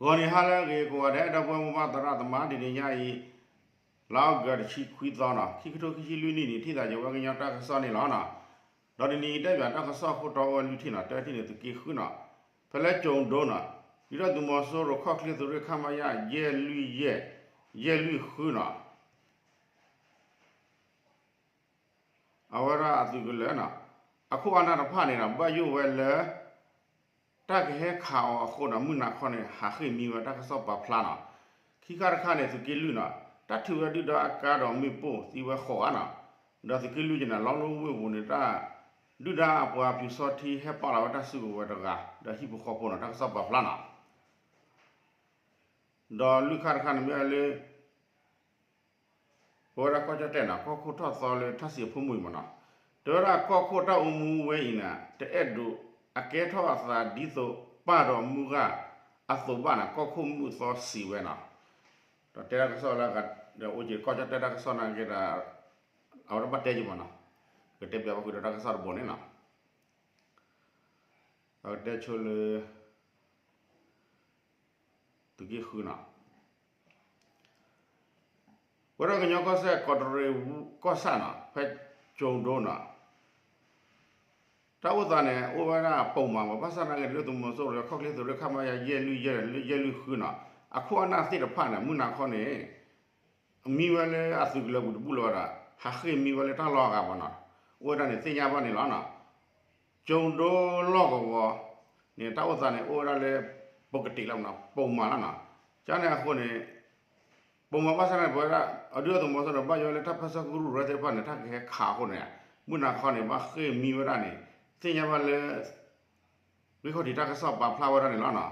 ဂီၤနံၤဟါလၢအဂ့ၤကိးဂၤဒဲး ဒီပုၢ်ဝဲၢ်မိၢ်ပၢ်သရၣ်သမါ တနံၤညါအံၤ လါအီကူးတဆံခွံသီနီၤ ခံကထိခံဆံလွံၢ်နံၣ်န့ၣ် ထံၣ်သးယဝဲကညီတၢ်ကစီၣ်န့ၣ်လီၤနီၤ. ဒီးတနံၤအံၤတဲဘၣ်တၢ်ကစီၣ်ခိၣ်တီအိၣ်ဝဲလွံၢ်ထံၣ်နီၤ တထံၣ်န့ၣ်သုးက့ဃုနီၤ ဖဲလၢကၠိၤဒိနီၤ ဒုၣ်ဒါသုးမီၤစိရိၤခီၣ်ချ့သုးရ့ၣ် ခမရ ယဲၢ်လွံၢ်ယဲၢ် ယဲၢ်လွံၢ်ဃုနီၤ အဝဲဒၣ်အသုးကလၢၤနီၤ အခိၣ်အနၢ်တဖၣ်န့ၣ်ဒီး ဘၣ်ယိၣ်ဝဲလၢ တၢ်ကဟဲခးအီၤအဃိဒီး မုၢ်နၤခီန့ၣ် ဟးဃ့ၢ်မံဝဲတၢ်ကစီၣ်ပာ်ဖျါနီၤ. ခံခါတခါန့ၣ် သုးက့လွံၢ်နီၤ တၢ်ထုးဝဲဒုၣ်ဒါအကါဒီးမ့ၣ်ပိၢ်သံဝဲဃိးဂၤနီၤ ဒီးသုးက့လွံၢ်ကန့ၣ် လီလိဝ့ၢ်ပူၤန့ၣ် တၢ် ဒုၣ်ဒါအပှၤပၠူၤစီထံဟဲပာ်လီၤဝဲတၢ်စုကဝဲၤတဂၤ ဒီးဟံၣ်ဖိဃီဖိနီၤ တၢ်ကစီၣ်ပာ်ဖျါနီၤ. ဒီးလွံၢ်ခါတခါန့ၣ်မ့ၢ်ဝဲလၢ ပဝဲဒၣ်ကီၢ်ကၠီၣ်တဲၣ်န့ၣ် ကီၢ်ခိၣ်ထီၣ်သီလၢထၣ်စံးအဖိမုၣ်အံၤမ့ၢ်နီၤ တဲဝဲဒၣ်ကီၢ်ခိၣ်တၢ်အိၣ်မူဝဲအံၤန့ၣ် တအဲၣ်ဒိးအကဲထီၣ်အသးဒ်သိးပၢ်ဒီးမုၢ်ဂၢ်အသိးဘၣ်န့ၣ် ကီၢ်ခိၣ်မုၢ်အသီစံးဝဲနီၤ. ဒီးတဲတၢ်ကစီၣ်လၢ ဒီးအိၣ်က့ၤကီၢ်ကၠီၣ်တဲၣ်တၢ်ကစီၣ်နာ်က့ဒီး အဝဲဒၣ်ဘၣ်တဲက့ၤမ့ၢ်နီၤ ကတဲပၠးဘၣ်ဃုာ်ဒီးတၢ်ကစီၣ်တဘိန့ၣ်နီၤ အကတဲဆိလၢ သုးက့ဃုနီၤ ပဝဲဒၣ်ကညီကီၢ်စဲၣ် ကီးတရံးကီၢ်ဆၣ်နီၤ ဖဲကၠိၤဒိနီၤ တၢ်အိၣ်သးန့ၣ် အိၣ်ဝဲဒၣ်ပိာ်မၤမး ဘၣ်ဆၣ်သနာ်က့ ဒုၣ်ဒါသုးမီၤစိရိၤ ခီၣ်ချ့သုးရ့ၣ် ခမရ ယဲၢ်လွံၢ်ယဲၢ် ယဲၢ်လွံၢ်ဃုနီၤ အခိၣ်အနၢ်သ့ၣ်တဖၣ်န့ၣ် မုၢ်နၤခီန့ၣ် မံဝဲလၢအသုးကလၢၤပူၤတဘူၣ်လၢၤဝဲဒၣ် ဟးဃ့ၢ်မံဝဲလၢတၢ်လီၢ်အဂၤမ့ၢ်နီၤ အိၣ်ဝဲဒၣ်န့ၣ်သ့ၣ်ညါဘၣ်န့ၣ်လီၤနီၤ. ကၠိၤဒိလီၢ်ကဝီၤန့ၣ် တၢ်အိၣ်သးန့ၣ် အိၣ်ဝဲဒၣ်လၢ ပကတ့းလီၤမ့ၢ်နီၤ ပိာ်မၤလီၤနီၤ. ကန့ၣ်အဃိန့ၣ် ပိာ်မၤဘၣ်ဆၣ်န့ၣ် ပဝဲဒၣ် ဒုၣ်ဒါသုးမီၤစိရိၤန့ၣ် ဘၣ်ယိၣ်လၢတၢ်ပၢဆှၢကရူၢ်ရဲသ့ၣ်တဖၣ်န့ၣ် တၢ်ကဟဲခးအဃိန့ၣ် မုၢ်နၤခီန့ၣ် ဘၣ်ဃ့ၢ်မံဝဲဒၣ်န့ၣ် သ့ၣ်ညါဘၣ်လၢ ဂံၢ်ခီၣ်ထံးတၢ်ကစီၣ်ပာ်ဖျါဝဲဒၣ်န့ၣ်လီၤနီၤ.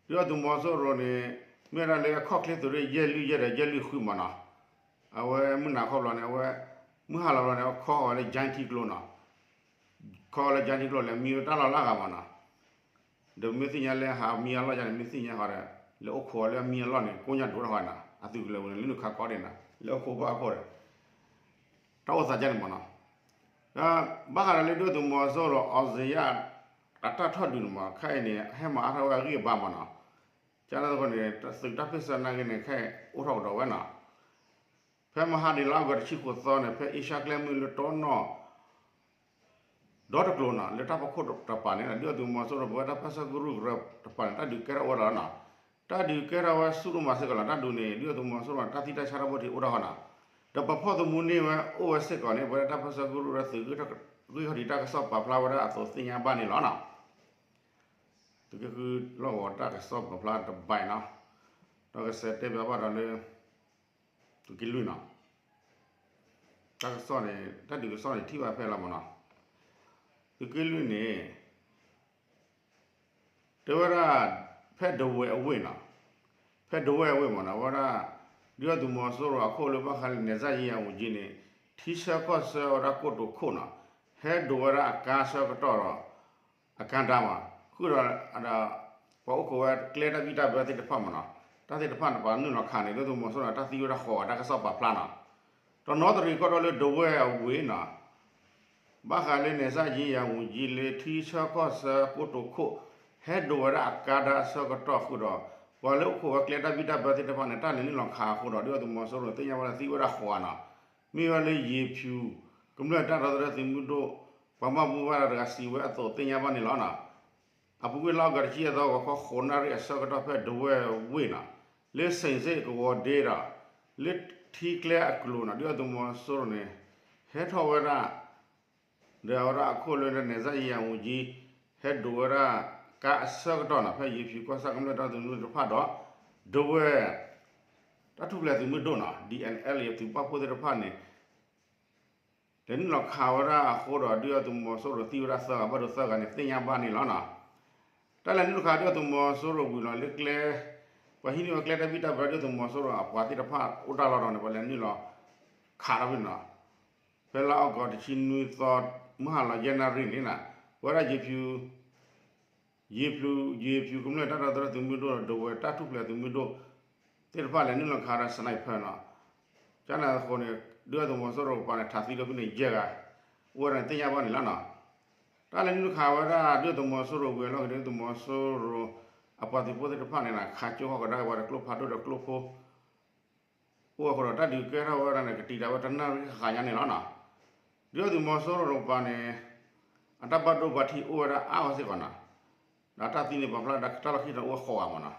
ဒုၣ်ဒါသုးမီၤစိရိၤန့ၣ် မ့ၢ်ဝဲဒၣ်လၢခီၣ်ချ့သုးရ့ၣ် ယဲၢ်လွံၢ်ယဲၢ်ဒီး ယဲၢ်လွံၢ်ဃုမ့ၢ်နီၤ. အဝဲမုၢ်နၤခီဘျီန့ၣ် အဝဲ မုၢ်ဟါလီၤဘျီန့ၣ် အဝဲခီဃီၤဝဲလၢ ကၠဲထံကျိနီၤ. ခီဃီၤလၢ ကၠဲထံကျိ လဲၤမံဝဲတၢ်လီၢ်လၢအဂၤမ့ၢ်နီၤ. ဒီးမ့ၢ်သ့ၣ်ညါလၢဟးမံအလီၢ်ယါန့ၣ် မ့ၢ်သ့ၣ်ညါဃီဒီး လဲၤအိၣ်ခိးလၢအမံအလီၢ်န့ၣ် ကိညၢ်ဒိၣ်ထီၣ်ဃီနီၤ. အသုးကလၢၤပူၤန့ၣ် လၢနုာ်ခးကီဒံးနီၤ လဲၤအိၣ်ခိးဘၣ်အခိၣ်ဒီး တၢ်အိၣ်သးကန့ၣ်မ့ၢ်နီၤ. ဒီးဘၣ်ဃးဒီးလၢဒုၣ်ဒါသုးမီၤစိရိၤ အီစ့ယါ အတၢ်ထီၣ်ဒုးန့ၣ်မ့ၢ် ခဲအံၤန့ၣ် ဟဲမၤအါထီၣ်ဝဲအဂံၢ်အဘါမ့ၢ်နီၤ. ကန့ၣ်အဃိန့ၣ် သုးတၢ်ဖ့ၣ်ဆၢနာ်က့န့ၣ် ခဲအံၤအိၣ်ထီၣ်ကဒီးဝဲနီၤ. ဖဲမဟါန့ၣ် လါအီကူးတဆံဃိးသီန့ၣ် ဖဲအ့ရှါကျဲမုၢ်လၢတီနီၣ် ဒီတကျိၤနီၤ လၢတၢ်ဖီခိၣ်တပၤန့ၣ် ဒုၣ်ဒါသုးမီၤစိရိၤ ပဝဲတၢ်ပၢဆှၢကရူၢ်ကရၢတပၤန့ၣ် တၢ်ဒုးကဲထီၣ်ဝဲဒၣ်လီၤနီၤ. တၢ်ဒုးကဲထီၣ်ဝဲဆူၣ်ဒိၣ်မးစ့ၢ်ကီးလီၤ. တၢ်ဒုးန့ၣ် ဒုၣ်ဒါသုးမီၤစိရိၤတၢ်သံတၢ်ဆါတၢ်ဖိတံၢ်အိၣ်ထီၣ်ဃီနီၤ. ဒီးပာ်ဖှိၣ်သမူန့ၢ်ဝဲအိၣ်ဝဲစ့ၢ်ကီးန့ၣ် ပဝဲဒၣ်တၢ်ပၢဆှၢကရူၢ်ကရၢသုးဂံၢ်ခီၣ်ထံးတၢ်ကစီၣ်ပာ်ဖျါဝဲဒၣ်အသိးသ့ၣ်ညါဘၣ်န့ၣ်လီၤနီၤ. သုးက့ဃုလီၢ်ကဝီၤတၢ်ကစီၣ်ပာ်ဖျါတဘၣ်နီၤ. ဒီးကစဲးတဲဘၣ်ဘၣ်ဒီးလၢ သုးက့လွံၢ်နီၤ တၢ်ကစီၣ်န့ၣ် တၢ်ဒုးကစီၣ်န့ၣ်ထံၣ်ဘၣ်ဖဲလီၤမ့ၢ်နီၤ. သုးက့လွံၢ်န့ၣ် တဲဝဲဒၣ် ဖဲဒဝဲၢ်အဝ့ၢ်နီၤ ဖဲဒဝဲၢ်အဝ့ၢ်မ့ၢ်နီၤ ဝဲဒၣ် ဒုၣ်ဒါသုးမီၤစိရိၤအခိၣ်လၢဘၣ်ဃးလၢ နယ်စပ်ရေးရာဝန်ကြီးန့ၣ် ထံဆၢကီၢ်ဆၢဝဲဒၣ်ကိတိာ်ခိၣ်နီၤ ဟဲဒိးဝဲဒၣ်အကါဆၢကတီၢ်ဒီး အကါဒါမး ဃုာ်ဒီး ပှၤအိၣ်ခိးဝဲကျဲတၢ်ဘံၣ်တၢ်ဘၢသ့ၣ်တဖၣ်မ့ၢ်နီၤ တၢ်သ့ၣ်တဖၣ်န့ၣ် ပှၤနုာ်လီၤခးန့ၣ် ဒုၣ်ဒါသုးမီၤစိရိၤန့ၣ် တၢ်သံဝဲဒၣ်ဃိးဂၤတၢ်ကစီၣ်ပာ်ဖျါနီၤ. တနီသရံၣ်ကီၢ်ဒီလၢဒဝဲၢ်အဝ့ၢ်နီၤ ဘၣ်ဃးလၢ နယ်စပ်ရေးရာဝန်ကြီး လၢထံဆၢကီၢ်ဆၢကိတိာ်ခိၣ် ဟဲဒိးဝဲဒၣ်အကါဒါအဆၢကတီၢ်ဃုာ်ဒီး ပှၤလၢအိၣ်ခိးဝဲကျဲတၢ်ဘံၣ်တၢ်ဘၢသ့ၣ်တဖၣ်န့ၣ် တၢ်လဲၤနုာ်လီၤခးအဃိဒီး ဒုၣ်ဒါသုးမီၤစိရိၤသ့ၣ်ညါဘၣ်လၢသံဝဲဒၣ်ဃိးဂၤနီၤ. မ့ၢ်ဝဲလၢယ့ၤဖၠူၤ ကမျၢၢ်တၢ်ဒီသဒၢသုးမုၢ်ဒိၣ် ပှၤဘၣ်မူဘၣ်ဒါတဂၤစံးဝဲအသိးသ့ၣ်ညါဘၣ်န့ၣ်လီၤနီၤ. အပူၤကွံာ်လါအီကူးတဆံယဲၢ်သီ ဂီၤခီဃိးနၣ်ရံၣ်အဆၢကတီၢ်ဖဲဒဝဲၢ်ဝ့ၢ်နီၤ လၢစ့ၣ်စ့ၣ်ကဝီၤဒ့ဒီး လၢထံကျဲအကျိၤနီၤ ဒုၣ်ဒါသုးမီၤစိရိၤန့ၣ် ဟဲထီၣ်ဝဲဒၣ် ဒီးအဝဲဒၣ်အခိၣ်လၢ နယ်စပ်ရေးရာဝန်ကြီး ဟဲဒိးဝဲဒၣ်ကါအဆၢကတီၢ်နီၤ ဖဲယ့ၤဖၠူၤကီၢ်ဆၣ်ကမျၢၢ်တၢ်ဒီသဒၢသုးမုၢ်ဒိၣ်တဖၣ်ဒီး ဒဝဲၢ် တၢ်ထူၣ်ဖျဲးသုးမုၢ်ဒိၣ်နီၤ ဒ်အန်အလ်အ့ သုးပာ်ဖှိၣ်သ့ၣ်တဖၣ်န့ၣ် လဲၤနုာ်လီၤခးဝဲဒၣ်အဃိဒီး ဒုၣ်ဒါသုးမီၤစိရိၤသံဝဲဒၣ်သၢဂၤ ဘၣ်ဒိသၢဂၤန့ၣ် သ့ၣ်ညါဘၣ်န့ၣ်လီၤနီၤ. တၢ်လဲၤနုာ်လီၤခးဒုၣ်ဒါသုးမီၤစိရိၤဝံၤလီၤ လၢကျဲ ပှၤဟံးန့ၢ်ဝဲကျဲတၢ်ဘံၣ်တၢ်ဘၢဒုၣ်ဒါသုးမီၤစိရိၤအပှၤသ့ၣ်တဖၣ်အိၣ်တၢ်လီၢ်ဒီးန့ၣ် ပှၤလဲၤနုာ်လီၤခးထီၣ်ဝဲနီၤ. ဖဲလါအီကူးတဆံနွံသီ မုၢ်ဟါလီၤယဲၢ်နၣ်ရံၣ်န့ၣ်နီၤ ပဝဲဒၣ်ယ့ၤဖၠူၤ ယ့ၤဖျူၤ ယ့ၤဖျူၤကမျၢၢ်တၢ်ဒီသဒၢသုးမုၢ်ဒိၣ်ဒီး ဒဝဲၢ်တၢ်ထူၣ်ဖျဲးသုးမုၢ်ဒိၣ်သ့ၣ်တဖၣ်လဲၤနုာ်လီၤခးဒီး sniper နီၤ. ကန့ၣ်အဃိန့ၣ် ဒုၣ်ဒါသုးမီၤစိရိၤကပၤန့ၣ် ထးသံဒီဖုန့ၣ်ယဲၢ်ဂၤ အိၣ်ဝဲဒၣ်န့ၣ်သ့ၣ်ညါဘၣ်န့ၣ်လီၤနီၤ. တၢ်လဲၤနုာ်လီၤခးဝဲဒၣ်ဒုၣ်ဒါသုးမီၤစိရိၤဝံၤအလီၢ်ခံ ဒုၣ်ဒါသုးမီၤစိရိၤ အပှၤသုးဖိသ့ၣ်တဖၣ်န့ၣ် ခးကၠိဃီကဒါက့ၤဝဲဒီးကျိဖးဒိၣ်ဒီးကျိဖိ အိၣ်အဃိဒီး တၢ်ဒုးကဲထီၣ်ဝဲဒၣ်န့ၣ် ကတံာ်တာ်ဝဲတနၣ်ရံၣ်ဃၣ်ဃၣ်ညါန့ၣ်လီၤနီၤ. ဒုၣ်ဒါသုးမီၤစိရိၤတကပၤန့ၣ် အတၢ်ဘၣ်ဒိဘၣ်ထံးအိၣ်ဝဲဒၣ်အါအါစ့ၢ်ကီးနီၤ. ဒီးတၢ်သံန့ၣ်ပာ်ဖျါဒီးတၢ်လီၢ်ခံဒီးအိၣ်ဃိးဂၤမ့ၢ်နီၤ.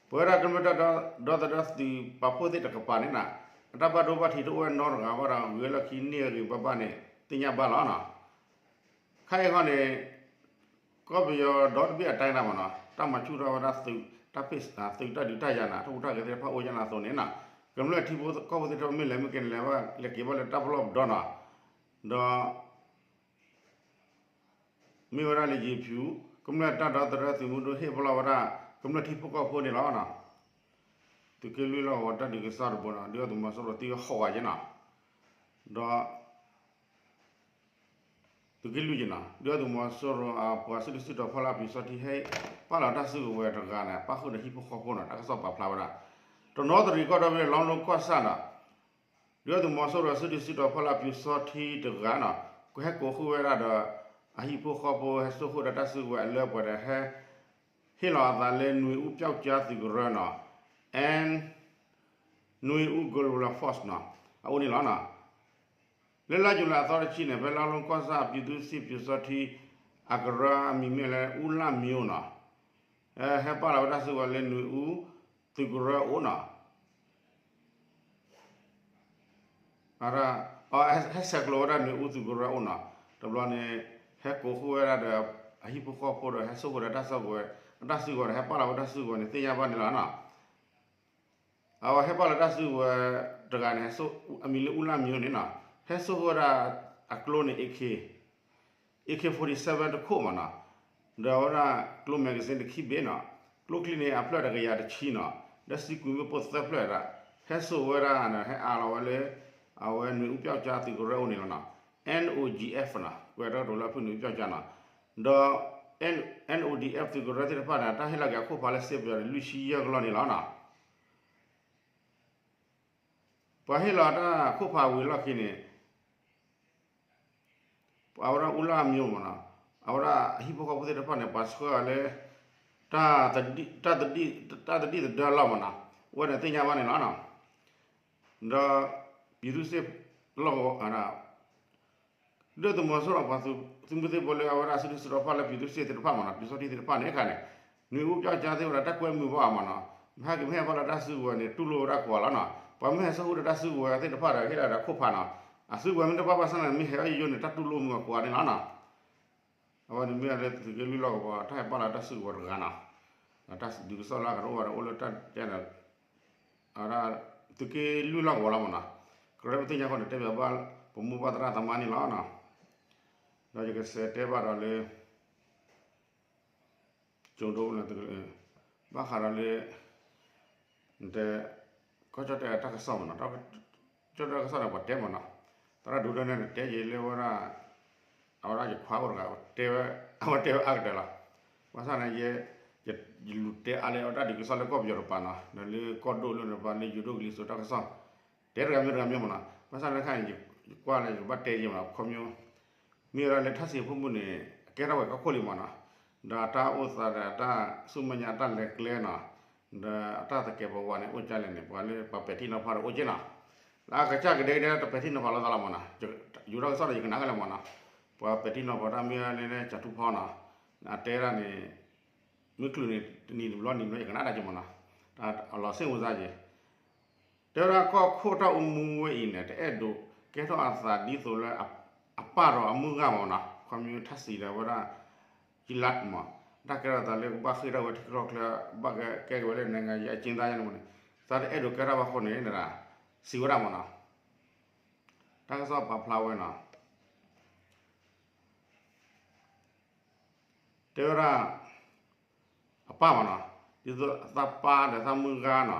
ပဝဲဒၣ်ကမျၢၢ်တၢ်ဒီသဒၢသုးပာ်ဖှိၣ်သ့ၣ်တကပၤန့ၣ်နီၤ အတၢ်ဘၣ်ဒိဘၣ်ထံးတအိၣ်ဝဲနီတဂၤဘၣ်ဒီး ဂ့ၤလီၢ်ခံန့ၢ်ဂ့ၤဘၣ်ဘၣ်န့ၣ် သ့ၣ်ညါဘၣ်လီၤနီၤ. ခဲအံၤဃီန့ၣ် ကီၢ်ပယီၤဒီတဘ့ၣ်အတၢ်န့ၣ်မ့ၢ်နီၤ တၢ်မၤဆူၣ်ထီၣ်ဝဲဒၣ်သုးတၢ်ဖ့ၣ် သုးတၢ်ဒုးတၢ်ယၤန့ၣ် တၢ်ဟူးတၢ်ဂဲၤသ့ၣ်တဖၣ်အိၣ်ယါန့ၣ်အသိးန့ၣ်နီၤ ကမျၢၢ်ထံဖိကီၢ်ဖိသ့ၣ်တဖၣ်မ့ၢ်လဲၤမ့ၢ်က့ၤန့ၣ် လဲၤဘၣ်လဲၤက့ၤဘၣ်လၢတၢ်ပလီၢ်ပဒီနီၤ. ဒီး မ့ၢ်ဝဲဒၣ်လၢယံၤဖၠူ ကမျၢၢ်တၢ်ဒီသဒၢသုးမုၢ်ဒိၣ်ဟ့ၣ်ပလီၢ်ဝဲဒၣ် ကမျၢၢ်ထံဖိကီၢ်ဖိန့ၣ်လီၤ. သုးက့လွံၢ်လီၢ်ကဝီၤတၢ်ဒုးကစီၣ်တဘိနီၤ ဒုၣ်ဒါသုးမီၤစိရိၤသံဝဲဃိးဂၤယဲနီၤ. ဒီး သုးက့လွံၢ်ယဲနီၤ ဒုၣ်ဒါသုးမီၤစိရိၤအပှၤစုဒုၣ်စုတီၤဖီလာ်ပျူစောထီး ဟဲပာ်လီၤတၢ်စုကဝဲၤတဂၤန့ၣ် ပၣ်ဃုာ်ဒီးဟံၣ်ဖိဃီဖိနီၤ တၢ်ကစီၣ်ပာ်ဖျါဝဲဒၣ် တနီသရံၣ်ကီၢ်ဒီဘ့ၣ်လီလိကီၢ်ဆၣ်နီၤ ဒုၣ်ဒါသုးမီၤစိရိၤစုဒုၣ်စုတီၤဖီလာ်ပျူစောထီးတဂၤနီၤ ကဟဲကိးဃုာ်ဝဲဒၣ်ဒီး အဟံၣ်ဖိဃီဖိဟဲစိာ်ဃုာ်ဒီးတၢ်စုကဝဲၤအလၢပှဲၤဒီးဟဲ ဟ့ၣ်လီၤအသးလၢနွေဦးပျောက်ကျားသုးကရၢနီၤ and နွေဦး Guerrilla Force နီၤ အအိၣ်န့ၣ်လီၤနီၤ. လၢလါယူၤလံအသီတဆံန့ၣ် ဖဲလီလိကီၢ်ဆၣ် ပြည်သူ့စစ်ပျူစောထီး အကရၢအမံၤမ့ၢ်လၢ ဦးလှမျိုးနီၤ ဟဲပာ်လီၤဝဲတၢ်စုကဝဲၤလၢနွေဦးသုးကရၢအအိၣ်နီၤ ဟဲဆဲးကျိးဝဲဒၣ်နွေဦးသုးကရၢအအိၣ်နီၤ တဘျီန့ၣ် ဟဲကိးဃုာ်ဝဲဒၣ်ဒီး အဟံၣ်ဖိဃီဖိဒီးဟဲစိာ်ဃုာ်ဒီးတၢ်စုကဝဲၤ အတၢ်စုကဝဲၤဒီးဟဲပာ်လီၤဝဲတၢ်စုကဝဲၤန့ၣ် သ့ၣ်ညါဘၣ်န့ၣ်လီၤနီၤ. အဝဲဟဲပာ်လီၤတၢ်စုကဝဲၤတဂၤန့ၣ် အမံၤလၢ ဦးလှမျိုးန့ၣ်နီၤ ဟဲစိာ်ဃုာ်ဝဲဒၣ်အကျိန့ၣ် AK AK forty seven တခိၣ်မ့ၢ်နီၤ ဒီးဝဲဒၣ်ကျိ magazine တခံဘ့ၣ်နီၤ ကျိချံန့ၣ် အဖျၢၣ်တကယၤတဆံနီၤ ဒီးစံးကွံာ်မ့ၣ်ပိၢ်သၢဖျၢၣ်ဒၣ် ဟဲစိာ်ဝဲဒၣ်န့ၣ် ဟဲအးလီၤဝဲလၢ အဝဲနွေဦးပျောက်ကျားသုးကရၢအအိၣ်န့ၣ်လီၤနီၤ NOGF နီၤ ကွဲးတၢ်ကတိၤလၢအဖုၣ်နွေဦးပျောက်ကျားနီၤ ဒီး NODF သုးကရၢသ့ၣ်တဖၣ်န့ၣ် တၢ်ဟ့ၣ်လီၤက့ၤအခိၣ်ဖးလၢစ့ပယီၤန့ၣ် လွံၢ်ဆံယဲၢ်ကလီၢ်န့ၣ်လီၤနီၤ ပှၤဟ့ၣ်လီၤတၢ်ခိၣ်ဖးဝံၤလီၢ်ခံန့ၣ် အဝဲဒၣ်ဦးလှမျိုးမ့ၢ်နီၤ အဝဲဒၣ်အဟံၣ်ဖိဃီဖိသ့ၣ်တဖၣ်န့ၣ် ပှၤဆှၢအီၤလၢ တၢ်သဒံၣ်သဒၢလီၢ်မ့ၢ်နီၤ အဝဲန့ၣ်သ့ၣ်ညါဘၣ်န့ၣ်လီၤနီၤ ဒီး ပြည်သူ့စစ် လီၢ်ကဝီၤ ဒုၣ်ဒါသုးမီၤစိရိၤပှၤသုးမုၢ်သံၣ်ဘိလၢအဝဲဒၣ်စုဒုၣ်စုတီၤဖီလာ်ပျူစောထီးသ့ၣ်တဖၣ်မ့ၢ်နီၤ ပျူစောထီးသ့ၣ်တဖၣ်န့ၣ်အခါန့ၣ် နွေဦးပျောက်ကျားသ့ၣ်ဝဲဒၣ်တၢ်ကွဲမုာ်ဘၣ်အီၤမ့ၢ်နီၤ မဟါက့ၤမ့ၢ်ဟဲပာ်လီၤတၢ်စုကဝဲၤန့ၣ် တူၢ်လိာ်ဝဲဒၣ်ကိးဂၤလီၤနီၤ ပှၤမ့ၢ်ဟဲစိာ်ဃုာ်ဒီးတၢ်စုကဝဲၤသ့ၣ်တဖၣ်ဒီးဟ့ၣ်လီၤဒီးခိၣ်ဖးနီၤ အစုကဝဲၤမ့ၢ်တဘၣ်ဘၣ်ဆၣ်န့ၣ် မ့ၢ်ဟဲအီၣ်ယိယိန့ၣ် တၢ်တူၢ်လိာ်မုာ်အီၤကိးဂၤန့ၣ်လီၤနီၤ အဝဲန့ၣ်မ့ၢ်လၢသုးက့လွံၢ်လီၢ်ကဝီၤ တၢ်ဟဲပာ်လီၤတၢ်စုကဝဲၤတဂၤနီၤ တၢ်ဒုးကစီၣ်လၢအကရၢဘၣ်ဒီးအိၣ်လၢတၢ်ကဲန့ၣ် အဝဲဒၣ် သုးက့လွံၢ်လီၢ်ကဝီၤလီၤမ့ၢ်နီၤ ကရၢပသ့ၣ်ညါဃီန့ၣ် တဲဘၣ်ဘၣ် ပမိၢ်ပၢ်သရၣ်သမါန့ၣ်လီၤနီၤ ဒီးယကစးတဲဘၣ်ဒီးလၢ ကၠိဒိ ဘၣ်ဃးဒီးလၢ နတဲ ကီၢ်ကၠီၣ်တဲၣ်တၢ်ကစီၣ်မ့ၢ်နီၤ ကၠီၣ်တဲၣ်တၢ်ကစီၣ်န့ၣ် ပှၤတဲမ့ၢ်နီၤ သရၣ်ဒိၣ်ဒိၣ်န့ၣ် တဲယဲလၢဝဲဒၣ် အဝဲဒၣ်ယခွါအိၣ်တဂၤ တဲဝဲ အဝဲတဲဝဲအါကတၢၢ်လီၤ ဘၣ်ဆၣ်န့ၣ် ယ ယလူၤတဲအါလၢအဝဲတၢ်ဒုးကစီၣ်လၢကီၢ်ပယီၤတပၤနီၤ ဒီးလၢကီၢ်ဒိၣ်လၢတပၤလၢယိၤဒိၣ်ကလံၤစိးတၢ်ကစီၣ် တဲတဂၤမ့ၢ်တဂၤမ့ၢ်မ့ၢ်နီၤ ဘၣ်ဆၣ်လၢခါန့ၣ် ယကွၢ်လၢယကဘၣ်တဲယဲမ့ၢ်နီၤ ခီဖျိ မ့ၢ်ဝဲဒၣ်လၢထၣ်စံးဖိမုၣ်န့ၣ် အကဲထီၣ်ဝဲကီၢ်ခိၣ်လံမ့ၢ်နီၤ ဒီးအတၢ်အိၣ်သးဒီးအတၢ်ဆူမဲာ်ညါအတၢ်လဲၤကျဲနီၤ ဒီးအတၢ်သကဲးပဝးန့ၣ် အိၣ်ကၢ်လဲၣ်န့ၣ် ပှၤလၢပှၤပဲာ်ထံနီၤဖးဒီးအိၣ်ကၢ်နီၤ လၢအကစၢ်ကဒဲကဒဲတပဲာ်ထံနီၤဖးလိာ်သးလီၤမ့ၢ်နီၤ ယူၤထီၣ်ကစီၣ်ဒီးယကနၣ်ကလဲၣ်မ့ၢ်နီၤ ပှၤပဲာ်ထံနီၤဖးတၢ်မ့ၢ်လၢကၠးထူဖီနီၤ အတဲဒၣ်န့ၣ် မ့ၢ်ချုးန့ၣ် တနံၤတဘျီနံၤဘျီယကနၣ်ဒၣ်က့ၤမ့ၢ်နီၤ အလီၤစ့ၣ်ဝဲစါက့ၤ တဲဝဲဒၣ်ကီၢ်ခိၣ်တၢ်အိၣ်မူဝဲအံၤန့ၣ် တအဲၣ်ဒိးကဲထီၣ်အသးဒ်သိးလၢ အပၢ်ဒီးအမုၢ်ဂၢ်မ့ၢ်နီၤ ခီမ့ၢ်ထၣ်စံးဒီးဝဲဒၣ် ယံလးမး တၢ်ကဲထီၣ်သးလၢကဘၣ်ဃ့ၢ်ထီၣ်ဝဲထံချီချၢ ဘၣ်ကဲက့ၤဝဲလၢ နိုင်ငံရေးအကျဉ်းသား ယါန့ၣ်မ့ၢ်န့ၣ် သးတအဲၣ်ဒိးကဲထီၣ်ဘၣ်ဃိန့ၣ် စံးဝဲဒၣ်မ့ၢ်နီၤ တၢ်ကစီၣ်ပာ်ဖျါဝဲနီၤ တဲဝဲဒၣ် အပၢ်မ့ၢ်နီၤ ဒ်သိးသးပၢ်ဒီးသးမုၢ်ဂၤနီၤ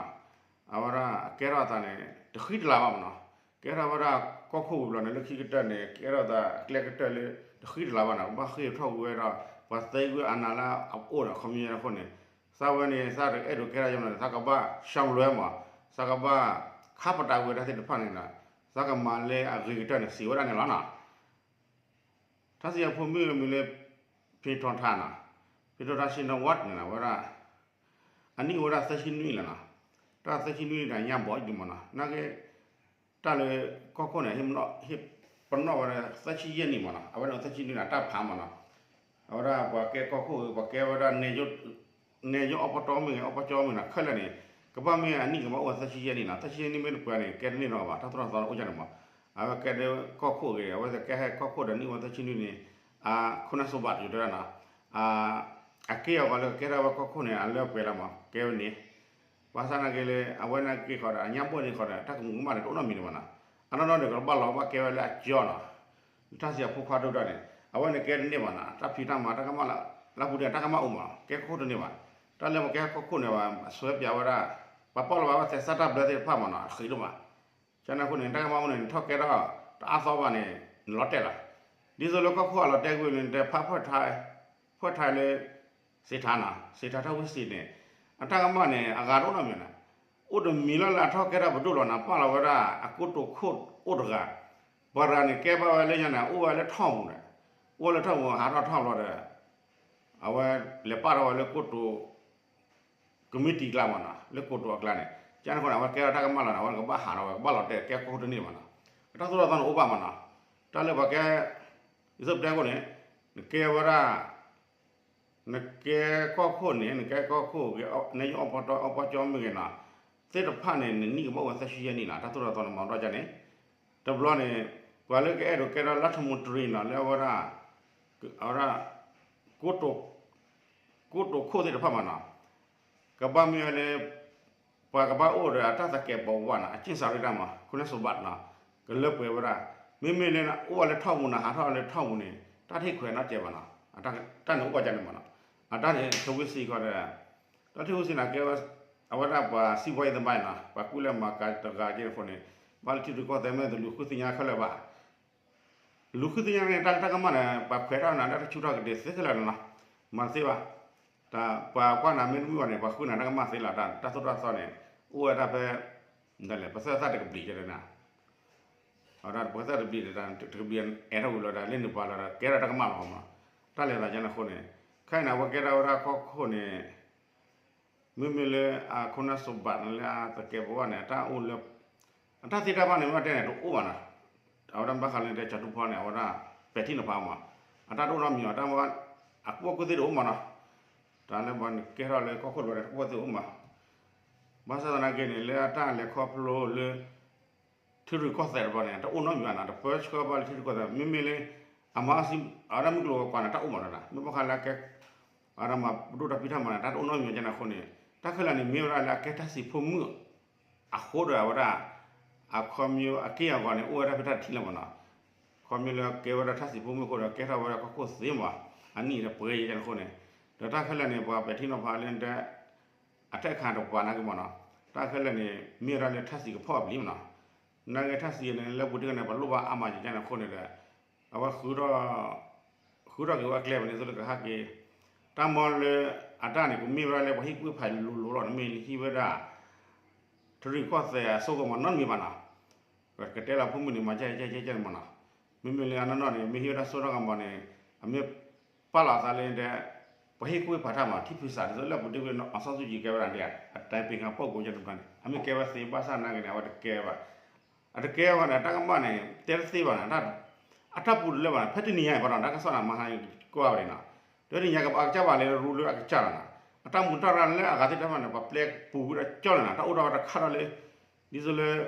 အဝဲဒၣ်အကဲထီၣ်အသးန့ၣ် တဃံတလၤဘၣ်မ့ၢ်နီၤ ကဲထီၣ်ဝဲဒၣ်ကီၢ်ခိၣ်ဝံၤဘျီန့ၣ် လၢခံကတၢၢ်န့ၣ် ကဲထီၣ်သးကျဲကတၢၢ်လၢ တဃံတလၤဘၣ်နီၤ ကဘၣ်ဃ့ၢ်ထီၣ်ဝဲဒီး ပှၤသဲကွံာ်အနးလၢအအိၣ်ဒီးခီမ့ၢ်အဃိန့ၣ် သးဝဲန့ၣ် သးတအဲၣ်ဒိးကဲထီၣ်ယါန့ၣ် သးကဘၣ် ရှောင်လွှဲ မး သးကဘၣ်ခါပတာ်ဝဲဒၣ်သ့ၣ်တဖၣ်န့ၣ်ဒီး သးကမၤလၢအဂ့ၤကတၢၢ်န့ၣ် စံးဝဲဒၣ်န့ၣ်လီၤနီၤ ထါစံးအဖိမုၣ်မံၤလၢ ဖံထီထါနီၤ ဖံထီထါ ရှံနဝးန့ၣ် အဝဲဒၣ် အနံၣ်အိၣ်ဝဲဒၣ်သၢဆံနွံလီၤနီၤ, တၢ်သၢဆံနွံန့ၣ်ဒီးညါဘီအံၤဒုးမးနီၤ, နာ်က့ တၢ်လၢကီၢ်ခိၣ်န့ၣ် ဟ့ၣ်ပနီၣ်ဝဲဒၣ်သၢဆံယဲၢ်နံၣ်မးနီၤ, အဝဲန့ၣ်သၢဆံနွံန့ၣ် တၢ်ဖးမးနီၤ, အဝဲဒၣ်ပှၤကဲကီၢ်ခိၣ်ဂ့ၤ ပှၤကဲဝဲဒၣ် နဲယိအီပတီမ့ၢ်ဂ့ၤ အီပကၠီမ့ၢ်နီၤ ခဲလၢာ်န့ၣ် ကဘၣ်မ့ၢ်အနံၣ်ကဘၣ်အိၣ်ဝဲသၢဆံယဲၢ်နံၣ်နီၤ, သၢဆံယဲၢ်နံၣ်မ့ၢ်တပှဲၤန့ၣ် ကဲတန့ၢ်နီၤဘၣ် တၢ်သိၣ်တၢ်သီန့ၣ်အိၣ်ကန့ၣ်မး, အဝဲကဲဒၣ်ကီၢ်ခိၣ်ဂ့ၤ အဝဲသ့ၣ်ကဲဟဲကီၢ်ခိၣ်ဒီးနံၣ်အိၣ်ဝဲသၢဆံနွံန့ၣ် အခိၣ်နၢ်စိဘးတကတၢၢ်နီၤ အက့ၢ်အဂီၤလၢကကဲထီၣ်ဝဲကီၢ်ခိၣ်န့ၣ် အလၢပှဲၤလီၤမး ကဲဝဲန့ၣ်, ဘၣ်ဆၣ်နာ်က့လၢ အဝဲနာ်က့ဃီဒီး အညါဘီန့ၣ်ဃီဒီး တၢ်ကမူၤကမၣ်န့ၣ် တအိၣ်နီတမံၤန့ၣ်ဘၣ်နီၤ, အနီၢ်နီၢ်န့ၣ် ကဘၣ်လီၤဘၣ်ကဲဝဲလၢအကၠီနီၤ, တၢ်စံးအဖိခွါဒိၣ်ဒၣ်န့ၣ် အဝဲန့ၣ်ကဲတန့ၢ်ဘၣ်နီၤ, တၢ်ဖံးတၢ်မၤတၢ်ကမၣ်လၢ လၢပူၤဒၣ်တၢ်ကမၣ်အိၣ်မး ကဲကီၢ်ခိၣ်တန့ၢ်ဘၣ်, တၢ်လၢပကဲကီၢ်ခိၣ်န့ၣ်ဘၣ် အဆွဲပၠးဝဲဒၣ် ပှၤပီၣ်လီၤဘၣ်ဝဲသဲစးတၢ်ဘျၢသ့ၣ်တဖၣ်မးနီၤ အဃံးဒိၣ်မး ကန့ၣ်အဃိန့ၣ် တၢ်ကမၣ်အိၣ်န့ၣ် နထီၣ်ကဲထီၣ်တအါသီဘၣ်န့ၣ် နလီၤတဲာ်လီၤ, ဒ်သိးလၢကီၢ်ခိၣ်အလီၤတဲာ်ကွံာ်န့ၣ် တဲဖးဖှဲၣ်ထါ ဖှဲၣ်ထါလၢ စံးထါနီၤ စံးထါထီၣ်ဝံစံးန့ၣ် အတၢ်ကမၣ်န့ၣ် အဂၤတအိၣ်နီတမံၤန့ၣ်, အိၣ်တမံၤလၢ်လၢအထီၣ်ကဲထီၣ်ပဒိၣ်လီၤန့ၣ် ပာ်လီၤဝဲဒၣ်အကိတိာ်ခိၣ်အိၣ်တဂၤ, ပှၤတဂၤန့ၣ် ကဲဘၣ်ဝဲလၢညါန့ၣ် အိၣ်ဝဲလၢထီၣ်ပူၤန့ၣ်, အိၣ်ဝဲလၢထီၣ်ပူၤ ဟးထီၣ်ထီၣ်ဘျီဒီး အဝဲလဲၤပာ်ထီၣ်ဝဲလၢကိတိာ် ကမံးတံာ်ကျါမးနီၤ လၢကိတိာ်အကျါန့ၣ် ကန့ၣ်အဃိန့ၣ် အဝဲကဲထီၣ်တၢ်ကမၣ်လီၤန့ၣ် အဝဲကဘၣ်ဟးထီၣ်ဝဲ ကဘၣ်လီၤတဲာ်ကဲကီၢ်ခိၣ်တန့ၢ်ဘၣ်နီၤ, တၢ်သိၣ်တၢ်သီန့ၣ်အိၣ်ဘၣ်မးနီၤ, တၢ်လၢပှၤကဲ ယဆိကတၢၢ်ခိၣ်န့ၣ် နကဲဝဲဒၣ် နကဲကီၢ်ခိၣ်န့ၣ် နကဲကီၢ်ခိၣ်ဂ့ၤ နဲယိအီပတီအီပကၠီမ့ၢ်ဂ့ၤနီၤ, သ့ၣ်တဖၣ်န့ၣ် နနံၣ်ကဘၣ်အိၣ်ဝဲသၢဆံယဲၢ်နံၣ်နီၤ တၢ်သိၣ်တၢ်သီန့ၣ်မၤဒီးကန့ၣ်, တဘျီန့ၣ် ပှၤလၢကအဲၣ်ဒိးကဲထီၣ်လၢထမူတရံးနီၤ လၢအဝဲဒၣ် အဝဲဒၣ် ကိတိာ်ခိၣ်သ့ၣ်တဖၣ်မးနီၤ, ကဘၣ်မ့ၢ်ဝဲလၢ ပှၤကဘၣ်အိၣ်ဒီးအတၢ်သကဲးပဝးနီၤ အကျင့်စာရိတ္တမး ခိၣ်နၢ်စိဘးနီၤ, ကလၢပှဲၤဝဲဒၣ်, မ့မ့ၢ်လၢအိၣ်ဝဲလၢထီၣ်ပူၤနီၤ ဟးထီၣ်လၢထီၣ်ပူၤန့ၣ် တၢ်တဟ့ၣ်ခွဲးနီတစဲးဘၣ်နီၤ, တၢ်န့ၣ်အိၣ်ဘၣ်ကန့ၣ်မးနီၤ, အတၢ်န့ၣ်ထဝံစံးဃီဒီး တၢ်ထဝံစံးန့ၣ်ကဲဝဲ အဝဲဒၣ်ပှၤစံးဘီယဲၢ်သဘါနီၤ ပှၤကူၣ်လဲၤမၤကၤတဂၤက့ၢ်အဃိန့ၣ် ဘၣ်လၢထံရူၢ်ကီၢ်သဲးမ့ၢ်တလူၤဃုသ့ၣ်ညါခဲလၢာ်ဘၣ် လူၤဃုသ့ၣ်ညါန့ၣ် တၢ်လၢတၢ်ကမၣ်န့ၣ် ပှၤခွဲးထီၣ်နၤ တၢ်တဆူၣ်ထီၣ်ကဒ့သ့ခဲလၢာ်နီၤ, မၤသ့ဘၣ်, တၢ်ပှၤကွၢ်နၤမ့ၢ်တမုာ်ဘၣ်န့ၣ် ပှၤဃုနၤတၢ်ကမၣ်သ့လီၤ တၢ်တၢ်သိၣ်တၢ်သီန့ၣ် အိၣ်ဝဲဒၣ်ဖဲ ဒ်လဲၣ် ပသဲသၣ်တကဘျံးကဲဒၣ်နၤ, အဝဲဒၣ်ပသဲသၣ်တကဘျံးဒီး တကဘျံးအဲၣ်ထီၣ်ဝံၤလီၤဒီး လၢနပှၤလီၤဒီး ကဲထီၣ်တၢ်ကမၣ်လီၤမး, တၢ်လဲၤသးကန့ၣ်အဃိန့ၣ် ခဲအံၤန့ၣ် အဝဲကဲထီၣ်ဝဲဒၣ်ကီၢ်ခိၣ်န့ၣ် မ့မ့ၢ်လၢအခိၣ်နၢ်စိဘးန့ၣ်လၢအသကဲးပဝးန့ၣ် အတၢ်အိၣ်လၢ အတၢ်သ့တၢ်ဘၣ်န့ၣ် မ့ၢ်တဲန့ၣ် တအိၣ်ဘၣ်နီၤ, အဝဲဒၣ်ဘၣ်ဃးလၢတဲကၠီၤထူဖီန့ၣ် အဝဲဒၣ်ပဲာ်ထံနီၤဖးမး, အတၢ်တအိၣ်နီတမံၤအီၤ တၢ်မ့ၢ် အကူၣ်ဘၣ်ကူၣ်သ့တအိၣ်မးနီၤ, တၢ်လၢပှၤကဲထီၣ်လၢကီၢ်ခိၣ်တဘျီန့ၣ် ကူၣ်ဘၣ်ကူၣ်သ့အိၣ်မး, ဘၣ်ဆၣ်သနာ်က့န့ၣ် လၢအတၢ်လဲၤခီဖျိလၢ ထံရူၢ်ကီၢ်သဲးတဘျီန့ၣ် တအိၣ်နီတမံၤဘၣ်နီၤ, တပၢဆှၢဘၣ်လၢထံရူၢ်ကီၢ်သဲး မ့မ့ၢ်လၢ အမၤအီၣ်စံ အဝဲဒၣ်မုၢ်ကျိၤဝဲၤကွာ်န့ၣ် တၢ်အိၣ်မးနီၤ, မ့ၢ်ဘၣ်ဃးလၢအကဲ အဝဲဒၣ်မၤပဒိၣ်တၢ်ဖံးတၢ်မၤန့ၣ် တၢ်တအိၣ်နီတမံၤကန့ၣ်အဃိန့ၣ် တၢ်ခဲလၢာ်န့ၣ် မ့ၢ်ဝဲဒၣ်လၢအကဲတၢ်စံးဖိမုၣ် အဃိဒီးအဝဲဒၣ် အခီပညီအက့ၢ်အဂီၤန့ၣ် အိၣ်ဝဲဒၣ်ဖဲတၢ်တထံၣ်လီၤမးနီၤ, ခီပညီလၢကဲဝဲဒၣ်တၢ်စံးဖိမုၣ်အဃိဒီး ကဲထီၣ်ဝဲဒၣ်ကီၢ်ခိၣ်သ့မး, အနံၣ်ဒီးပှဲၤယဲၢ်ကန့ၣ်အဃိန့ၣ်, ဒီးတၢ်ခဲလၢာ်န့ၣ် ပှၤပဲာ်ထံနီၤဖးလၢ အတၢ်ခးတပှၤနာ်က့မးနီၤ, တၢ်ခဲလၢာ်န့ၣ် မ့ၢ်ဝဲဒၣ်လၢတၢ်စံးကဖီၣ်အပျံၤမးနီၤ, နာ်က့တၢ်စံးန့ၣ် လၢပူၤတ့ၢ်ကန့ၣ် ပလိၣ်ဘၣ်အါမးယဲၢ်ကန့ၣ်အဃိန့ၣ်ဒီး အဝဲ ဃုထီၣ်က့ၤဝဲအကျဲဘၣ်န့ၣ် သိးလၢကဟဲက့ၤ, တၢ်မ့ၢ်လၢ အတၢ်န့ၣ် ကမ့ၢ်ဝဲဒၣ်လၢပှၤဟ့ၣ်ကူၣ်ဖးလိၤလိၤလီၤန့ၣ် မ့ၢ်ဟံးဝဲဒၣ် ထံရူၢ်ကီၢ်သဲးအစိကမီၤနီတမံၤဘၣ်နီၤ, ပကတဲလီၤဖိမုၣ်န့ၣ် မၤကဲကဲကဲကဲန့ၣ်မးနီၤ, မ့မ့ၢ်လၢအနီၢ်နီၢ်န့ၣ် မ့ၢ်ဟံးဝဲဒၣ်စိထီၣ်ကမီၤန့ၣ် အမ့ၢ်ပာ်လီၤအသးလၢဒဲး ပှၤဟ့ၣ်ကူၣ်ဟ့ၣ်ဖးတၢ်မး ထံဖုစး ဒ်သိးလၢပူၤတ့ၢ်ဝဲ အောင်ဆန်းစုကြည် ကဲဝဲဒၣ်ဒ် အတိုင်ပင်ခံပုဂ္ဂိုလ် ယဲၢ်တဘျီန့ၣ် အမ့ၢ်ကဲဝဲသ့ဘၣ်ဆၣ်နာ်က့န့ၣ် အဝဲတကဲဘၣ်, အတကဲဘၣ်န့ၣ် တၢ်ကမၣ်န့ၣ် တဲတသ့ဘၣ်န့ၣ် အတၢ်ပူၤတလၢဘၣ်န့ၣ် ဖဲတနံၤညါအံၤဘၣ်ဒီး တၢ်ကစီၣ်န့ၣ် မဟါကွၢ်ဝဲဒၣ်နီၤ, တနံၤညါကဘၣ်ကစၢ်ဘၣ်လၢရူလၢအကစၢ်လီၤနီၤ, အတၢ်မူတၢ်ရၢ်လၢအဂၤသ့ၣ်တဖၣ်န့ၣ် ပှၤပျဲပူၤဝဲဒၣ်ကၠီလီၤနီၤ, တၢ်အိၣ်ထီၣ်ဝဲတခါထီၣ်လၢ ဒ်သိးလၢ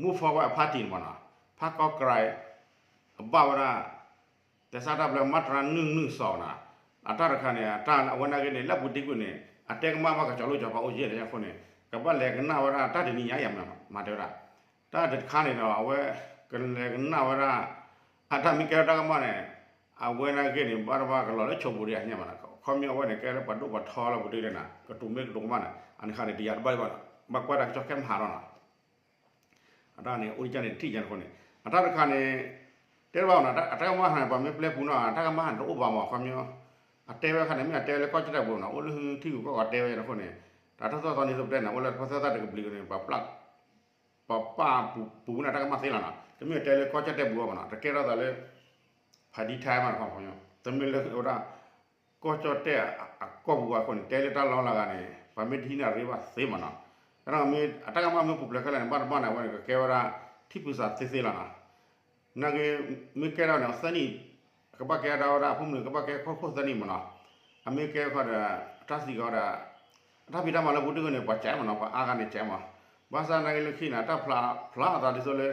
Move Forward အ party န့ၣ်မးနီၤ, ဖးကီကရၢ အဘၣ်ဝဲဒၣ် သဲစးတၢ်ဘျၢ မၤတရၢ နုၢ်နုၢ်စီၤနီၤ, အတၢ်တခါန့ၣ် အတၢ်အဝဲနာ်က့န့ၣ် လၢပူၤတ့ၢ်ကွံာ်န့ၣ် အတဲကမၣ်ဘၣ်ကစီၤလိကၠီၤပၤအိၣ်ယဲၢ်လၢအဃိန့ၣ် ကဘၣ်လဲၤကနၣ်ဝဲဒၣ်တၢ်တနံၤညါအံၤမးတဲဝဲဒၣ်, တၢ်တခါန့ၣ်ဒီး အဝဲကလဲၤကနၣ်ဝဲဒၣ် အတၢ်မ့ၢ်ကဲထီၣ်တၢ်ကမၣ်န့ၣ် အဝဲနာ်က့န့ၣ် ဘၣ်တဘၣ်ကလီၤလၢဆိးပူၤဒံးအညါမးနီၤ, ခီမ့ၢ်အဝဲန့ၣ် ကဲလၢပှၤဒိၣ်ပှၤထီလၢပူၤတ့ၢ်န့ၣ်နီၤ, ကတိၤမ့ၢ်ကတိၤကမၣ်န့ၣ် အန့ၣ်ခါန့ၣ် တယာ်တဘၣ်ဒံးဘၣ်နီၤ, ဘၣ်ကွၢ်တၢ်ကစီၣ်ခဲမဟါလီၤနီၤ အတၢ်န့ၣ် အိၣ်ဒံးကန့ၣ် တထံၣ်ညါန့ၣ်အဃိန့ၣ် အတၢ်တခါန့ၣ် တဲတဘၣ်နီၤ, အတၢ်ကမၣ်ဟါန့ၣ် ပှၤမ့ၢ်ပျဲပူၤနီၤ အတၢ်ကမၣ်ဟါန့ၣ် တအိၣ်ဘၣ်မး ခီမ့ၢ် အတဲဝဲခါန့ၣ် မ့ၢ်အတဲဝဲလၢကီၢ်ကၠီၣ်တဲၣ်ပူၤနီၤ, အိၣ်လၢထံဂုၤကီၢ်ဂၤတဲဝဲန့ၣ်အဃိန့ၣ် တၢ်တၢ်သိၣ်တၢ်သီန့ၣ် သိးပတဲန့ၣ် အိၣ်လၢပှၤသဲသၣ်တကဘျံးန့ၣ် ပှၤပျၢ် ပှၤပာ်ပူၤန့ၣ် တၢ်ကမၣ်သ့လီၤနီၤ, တမ့ၢ်တဲလၢကီၢ်ကၠီၣ်တဲၣ်ပူၤဘၣ်မးနီၤ, တကဲထီၣ်သးလၢ ဖးဒံထဲမးနီၤ, တမ့ၢ်လၢဝဲဒၣ် ကီၢ်ကၠီၣ်တဲၣ်အကီၢ်ပူၤဘၣ်အဃိန့ၣ် တဲလၢတၢ်လီၢ်လၢအဂၤန့ၣ် ပှၤမ့ၢ်တဟံးန့ၣ်အရ့ဘၣ်သ့မးနီၤ. တၢ်မ့ၢ်အတၢ်ကမၣ်မ့ၢ်ပူၤဖျဲးခဲလၢာ်န့ၣ် ဘၣ်တဘၣ်န့ၣ် အဝဲန့ၣ် ကကဲဝဲဒၣ် ထံၣ်ဖုးစးသ့သ့လီၤနီၤ. နာ်က့ မ့ၢ်ကဲထီၣ်န့ၣ် သၢနံၣ် ကဘၣ်ကဲဒၣ်ဝဲဒၣ် အဖိမုၣ်ကဘၣ်ကဲခိၣ်ခိၣ်သၢနံၣ်မးနီၤ. အမ့ၢ်ကဲခီဒီး တၢ်စံးကီးဒီး အတၢ်ဖံးတၢ်မၤလၢပူၤတဂ့ၤန့ၣ် ပှၤကဲမးနီၤ ပှၤအါဂၤန့ၣ်ကဲမး. ဘၣ်ဆၣ်နာ်က့လၢခံန့ၣ် တၢ်ဖျါဖျါအသးဒ်သိးလၢ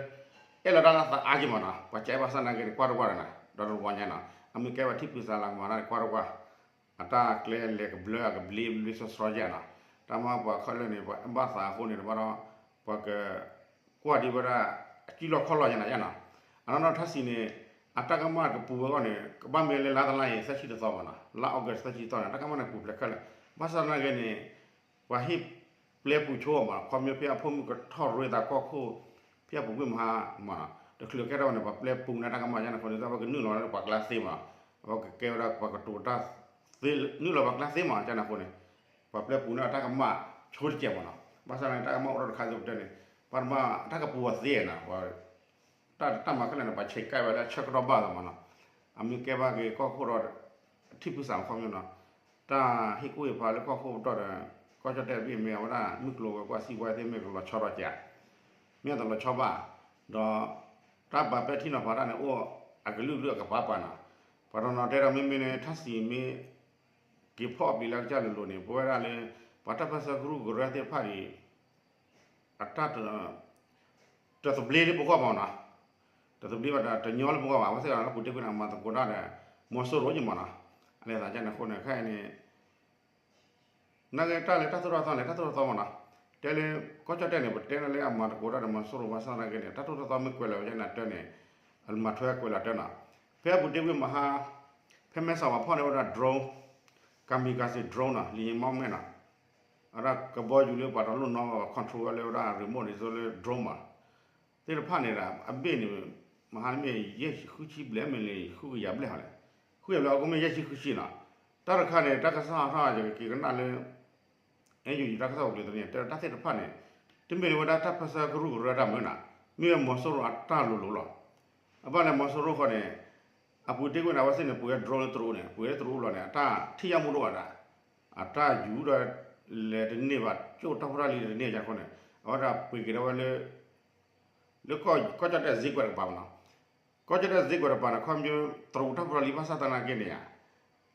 အဲၣ်လီၤတၢ်လၢသးအါက့မးနီၤ ပှၤကဲဘၣ်ဆၣ်နာ်က့န့ၣ် ကွၢ်တကွၢ်ဒီးနီၤ ဒီးတဝီညါနီၤ အမ့ၢ်ကဲဝဲထံၣ်ဖုးစးလၢကမၤတၢ်န့ၣ် ကွၢ်တကွၢ် အတၢ်ကျဲလဲၤကဘျၢအကဘျ့ဘျ့ဆှီဆှီယဲနီၤ. တၢ်မၤပှၤခဲလၢာ်န့ၣ် ပှၤဘၣ်သးအဃိန့ၣ် တဘၣ်ဒီး ပှၤက ကွၢ်ဒံးဝဲဒၣ် အစုလီၢ်ခီၣ်လီၢ်ယဲနီၤယဲနီၤ. အနီၢ်နီၢ်ထါစံးန့ၣ် အတၢ်ကမၣ်ကပူၤဝဲအဂီၢ်န့ၣ် ကဘၣ်မ့ၢ်လၢလါတလါအံၤ သၢဆံတသီမးနီၤ လါ August သၢဆံတသီန့ၣ် တၢ်ကမၣ်န့ၣ်ပူၤဖျဲးခဲလၢာ်. ဘၣ်ဆၣ်သနာ်က့န့ၣ် ပှၤဟ့ၣ်ပျဲပူၤဆိမး ခီဖျိဖဲအဖိမုၣ်ကထီၣ်ရ့သးကီၢ်ခိၣ် ဖဲအပူၤကွံာ်မဟါမးနီၤ တချုးကဲထီၣ်ဝဲန့ၣ် ပှၤပျဲပူၤန့ၢ်တၢ်ကမၣ်ယဲန့ၣ်အဃိန့ၣ် အဝဲကနုာ်လီၤလၢပှၤကျါသ့မးနီၤ. အဝဲကကဲဝဲဒၣ်ပှၤကတိၤတၢ် နုာ်လီၤပှၤကျါသ့မးယဲန့ၣ်အဃိန့ၣ် ပှၤပျဲပူၤန့ၢ်အတၢ်ကမၣ်ဆိတကဲးမးနီၤ. ဘၣ်ဆၣ်န့ၣ် တၢ်ကမၣ်အိၣ်ထီၣ်တခါသ့ပတဲန့ၣ် ပှၤတဘၣ်တၢ်ကပူၤအီၤသ့နီၤ တၢ်တၢ်မၤခဲလၢာ်န့ၣ် ပှၤဆဲးကဲဝဲလၢဆၢကတီၢ်ဘၣ်လီၤမးနီၤ. အမ့ၢ်ကဲဘၣ်က့ၤကီၢ်ခိၣ်ဒီး ထံၣ်ဖုးစးမးခီဖျိနီၤ တၢ်ဟ့ၣ်ကူၣ်ဟ့ၣ်ဖးလၢကီၢ်ခိၣ်ပတီၢ်ဒီး ကီၢ်ကၠီၣ်တဲၣ်ဘ့ၣ်မ့ၢ်ဝဲဒၣ်မုၢ်ကျိၤဝဲၤကွာ်စံးပှၤသ့ၣ်မ့ၢ်ကလီၤဆီထီၣ်ကဲး မ့ၢ်အတလီၤဆီဘၣ် ဒီး တၢ်ပာ်ပဲာ်ထံနီၤဖးတၢ်န့ၣ်အိၣ်အကလုာ်ကလုာ်အကပၤပၤနီၤ. ပှၤတနီၤတဲဒီးမ့မ့ၢ်န့ၣ် ထါစံးမ့ၢ် က့ၤဖီၣ်အပျံၤလၢကစၢ်လိၤလိၤန့ၣ် ပဝဲဒၣ်လၢ ပှၤတၢ်ပၢၢ်ဆၢကရူၢ်ကရၢသ့ၣ်တဖၣ်န့ၣ် အတၢ် တသဘျ့လၢပဂီၢ်မးနီၤ. တသဘျ့ဘၣ်ဒီးတညီလၢပဂီၢ်ဘၣ် အဝဲသ့ၣ်တဖၣ်န့ၣ် လၢပူၤတ့ၢ်ကွံာ်န့ၣ် အမၤသကိးတၢ်ဒီး မီၤစိရိၤက့မးနီၤ. အလဲၤသးကန့ၣ်အဃိန့ၣ် ခဲအံၤန့ၣ် နာ်က့တၢ်လၢတၢ်သိၣ်တၢ်သီန့ၣ် တၢ်သိၣ်တၢ်သီမးနီၤ. တဲလၢ ကီၢ်ကၠီၣ်တဲၣ်န့ၣ် ပတဲန့ၣ်လၢအမၤသကိးတၢ်ဒီးမီၤစိရိၤဘၣ်ဆၣ်သနာ်က့န့ၣ် တၢ်သိၣ်တၢ်သီမ့ၢ်ကွဲးလီၤဝဲန့ၣ်အတၢ်န့ၣ် အမၤထွဲကွဲးလီၤတၢ်နီၤ. ဖဲအပူၤတ့ၢ်ကွံာ်မဟါ ဖဲမဲဆီးပှၤဖီၣ်န့ၢ်ဝဲဒၣ် drone, kamikaze drone နီၤ လံာ်မီမဲနီၤ အဝဲဒၣ်ကဘီယူၤလၢပှၤတလိၣ်နီၣ် control ဝဲလၢဝဲဒၣ် remote ဒ်သိးလၢ drone မး သ့ၣ်တဖၣ်န့ၣ်ဒီး အဘ့ၣ်န့ၣ် မဟါတမ့ၢ်ယဲၢ်ဆံဃုဆံဘျဲၣ်မ့ၢ်န့ၣ် ဃုကယၤဘျဲၣ်ဟီလဲၣ်, ဃုကယၤဘျဲၣ်အကမ့ၢ်ယဲၢ်ဆံဃုဆံနီၤ. တၢ်တခါန့ၣ် တၢ်ကစီၣ်ဟးထီၣ်ယကက့ၤကနၣ်လၢ အဲယိၤယတၢ်ကစီၣ်ပူၤကျဲတန့ၣ် တဲတၢ်သ့ၣ်တဖၣ်န့ၣ် တမ့ၢ်လၢဝဲဒၣ်တၢ်ပၢၢ်ဆၢကရူၢ်ကရၢတၢ်မုာ်နီၤ, မ့ၢ်ဝဲမီၤစိရိၤအတၢ်လိၤလိၤလီၤ. အဘၣ်လဲၣ်မီၤစိရိၤဃီန့ၣ် အပူၤတ့ၢ်ကွံာ်န့ၣ် အဝဲသ့ၣ်န့ၣ် ပှ့ၤဝဲ drone လၢတရူးန့ၣ် ပှ့ၤလၢတရူးလီၤန့ၣ် အတၢ်ထံၣ်ယၢ်မူတအိၣ်ဘၣ်ဒၣ်, အတၢ်ယူၤဒီး လဲၤတန့ၢ်ဘၣ် ကၠိၣ်တၢ်ဖိတၢ်လံၤတန့ၢ်ယါဃိန့ၣ် အဝဲဒၣ်ပှ့ၤက့ၤဒၣ်ဝဲလၢ လၢကီၢ်ကၠီၣ်တဲၣ် စ့ကွဲးတကပၤမးနီၤ. ကီၢ်ကၠီၣ်တဲၣ် စ့ကွဲးတကပၤန့ၣ် ခီဖျိတရူးတၢ်ဖိတၢ်လံၤဘၣ်ဆၣ်သနာ်က့န့ၣ်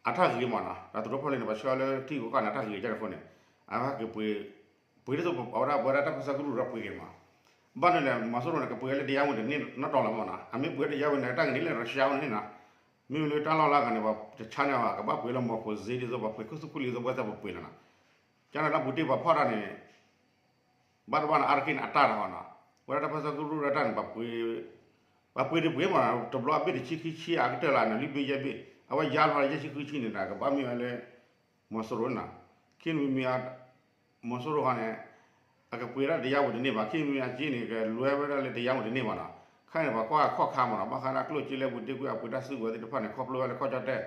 အတၢ်ဂ့ၤမးနီၤ, ဒီးတရူးဖိလံၤန့ၣ် ပှၤဆှၢလၢထံဂုၤကီၢ်န့ၣ် အတၢ်ဂ့ၤကဲန့ၣ်အဃိန့ၣ် အဝဲက့ၤပှ့ၤ ပှ့ၤဒ်သိးပဝဲဒၣ်ပဝဲဒၣ်တၢ်ပၢၢ်ဆၢကရူၢ်ကရၢပှ့ၤက့ၤမး. ဘၣ်န့ၣ်လဲၣ် မီၤစိရိၤန့ၣ် ကပှ့ၤလၢတယါဝံၤတန့ၢ်နီတတီၤလီၤမးနီၤ, အမ့ၢ်ပှ့ၤလၢတယါဝံၤန့ၣ် တၢ်ဂ့ၤန့ၣ်လၢရၢရှါဝဲန့ၣ်နီၤ, မ့မ့ၢ်လၢတၢ်လီၢ်လၢအဂၤန့ၣ် ပှၤတဆါန့ၢ်ဘၣ် ကဘၣ်ပှ့ၤလၢမီၤခိၣ်စ့ဒ်သိး ပှၤပှ့ၤခိၣ်သူခိၣ်လံၤသိး ပဝဲသ့ၣ်ပပှ့ၤလီၤနီၤ. ကန့ၣ်လၢပူၤတ့ၢ်ပှၤဖီၣ်တၢ်န့ၣ် ဘၣ်တဘၣ်န့ၣ် အါတက့ၢ်န့ၣ် အတၢ်တဟီနီၤ, ပဝဲဒၣ်တၢ်ပၢၢ်ဆၢကရူၢ်ကရၢတၢ်န့ၣ် ပှ့ၤတပှ့ၤမး တဘျီအဘ့ၣ်တဆံခံဆံအကတၢၢ်လၢန့ၣ် လွံၢ်ဘ့ၣ်ယဲၢ်ဘ့ၣ် အဝဲယါလီၤယဲၢ်ဆံဃုဆံန့ၣ်ဒီး ကဘၣ်မ့ၢ်ဝဲလၢ မီၤစိရိၤနီၤ, ခံမံၤမံၤ မီၤစိရိၤဃီန့ၣ် အကပှ့ၤဒၣ်တယါဝံၤတန့ၢ်ဘၣ်, ခံမံၤမံၤအက့န့ၣ် ကလွဲဝဲဒၣ်လၢတယါဝံၤတန့ၢ်ဘၣ်နီၤ, ခဲအံၤန့ၣ် ပှၤကွၢ်ခီၣ်ခါမးနီၤ, ဘၣ်ဃးလၢကျိၣ်စ့လၢပူၤတ့ၢ်ကွံာ်အပှ့ၤတၢ်စုကဝဲၤသ့ၣ်တဖၣ်န့ၣ် ခီဖျိဝဲလၢကီၢ်ကၠီၣ်တဲၣ်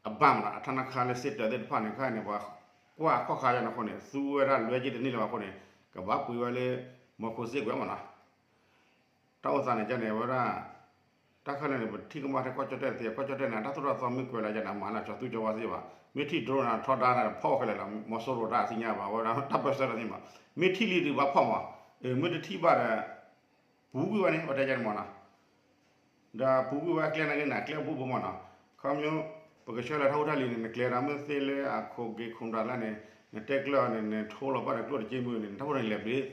အဘၣ်မးနီၤ, အထါနါခါလၢစ့တၢးသ့ၣ်တဖၣ်န့ၣ် ခဲအံၤန့ၣ် ပှၤကွၢ်ခီၣ်ခါယါန့ၣ်အဃိန့ၣ် သူဝဲဒၣ်လွဲက့တန့ၢ်လၢၤဘၣ်အဃိန့ၣ် ကဘၣ်ပှ့ၤဝဲလၢ မီၤခိၣ်စ့ကွဲးမးနီၤ. တၢ်အိၣ်သးန့ၣ် ကန့ၣ်ဝဲဒၣ် တၢ်ခဲလၢာ်န့ၣ် ပထံၣ်ကမၣ်ထဲကီၢ်ကၠီၣ်တဲၣ်တသ့, ကီၢ်ကၠီၣ်တဲၣ်န့ၣ် တၢ်သိၣ်တၢ်သီမ့ၢ်ကွဲးလီၤယါန့ၣ် အမၤလၢကၠီၤသူကၠီၤဝါသ့ဘၣ်, မ့ၢ်ထံၣ် drone န့ၣ် ထီဒါန့ၣ် ဖီၣ်ခဲလၢာ်လီၤ, မီၤစိရိၤတၢ်သ့ၣ်ညါဘၣ်ဝဲဒၣ် တၢ်ပၢၢ်ဆၢတၢ်သ့ၣ်မး, မ့ၢ်ထံၣ်လံဒုးဘၣ်ဖီၣ်မး, မ့ၢ်တထံၣ်ဘၣ်ဒီး ပူၤကွံာ်ဝဲန့ၣ် ပတဲယါန့ၣ်မးနီၤ ဒီးပူၤကွံာ်ဝဲအကျဲနာ်က့န့ၣ် အကျဲအဘိဘိမးနီၤ, ခီဖျိ ပကဆှၢလၢတၢ်ဖိတၢ်လံၤန့ၣ် နကျဲဒီးမ့ၢ်သ့လၢအခိးက့ၤခိးတၢ်လၢန့ၣ် နတဲကျၢၤအီၤန့ၣ် နထိလီၤဘၣ်ဒီးကျိၣ်တက့ၢ်မုၢ်န့ၣ် နတၢ်ဖိတၢ်လံၤလဲၤဘျ့